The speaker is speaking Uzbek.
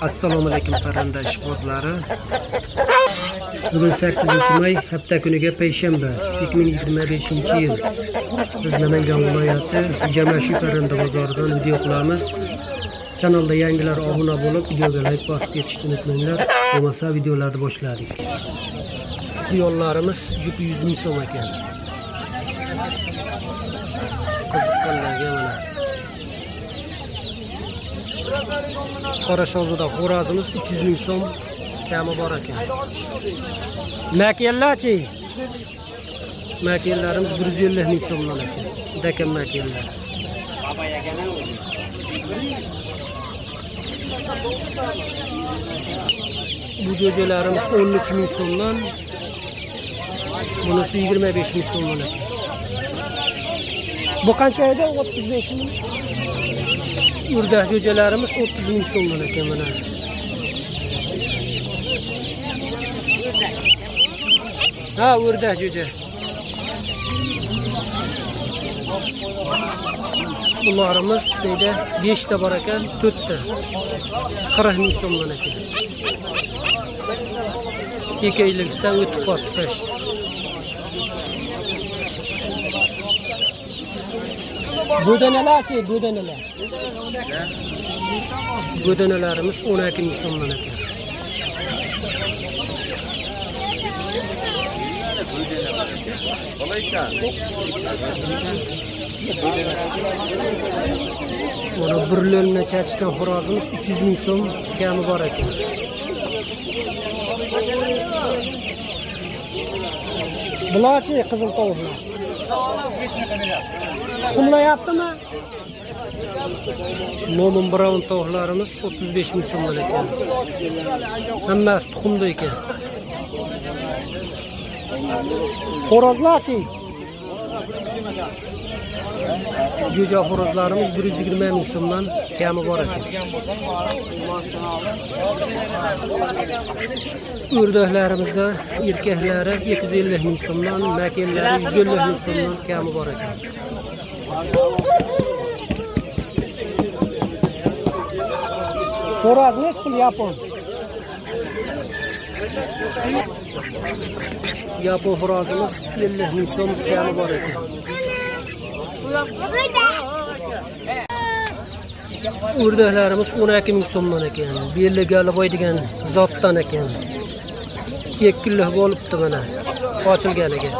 Assalomu alaykum parranda ishqibozlari. Bugun 8 may, hafta kuniga payshanba, 2025-yil. Biz Namangan viloyati Jamashi parranda bozoridan video qilamiz. Kanalda yangilar obuna bo'lib, videoga like bosib ketishni unutmanglar. Bo'lmasa videolarni boshladik. Quyonlarimiz jupi 100 ming so'm ekan. Qiziqqanlarga mana. Qora shahzoda xo'rozimiz 300 ming so'm kami bor ekan. Makellarchi? Makellarimiz 150 ming so'mdan ekan. Dakan makellar. Bu jo'jalarimiz 13 ming so'mdan, bunisi 25 ming so'mdan ekan. Bu qancha edi? 35 ming. O'rdak jo'jalarimiz 30 ming so'mdan ekan mana. Ha, o'rdak jo'ja. Bularimiz deydi 5 ta bor ekan, 4 ta. 40 ming so'mdan ekan. 2 oylikdan o'tib qoldi pashт. Bo'danalarchi, bo'danalar. Bo'danalarimiz 12 ming so'mdan ekan. Mana birlo'nni chachishgan xo'rozimiz 300 ming so'm kami bor ekan. Bularchi qizil tovuqlar. Tuxumlayaptimi? Loman Brown tovuqlarimiz 35 ming so'mdan ekan. Hammasi tuxumda ekan. Xo'rozlarchi? Jo'ja xo'rozlarimiz 120 ming so'mdan kami bor ekan. O'rdaklarimizda erkaklari 250 ming so'mdan, makellari 150 ming so'mdan kami bor ekan. Xo'roz nechi pul yapon? Yapon xo'rozimiz 50 ming so'm kami bor ekan. O'rdaklarimiz 12 ming so'mdan ekan. Belli Galiboy degan zotdan ekan. 2 kunlik bo'libdi mana ochilganiga.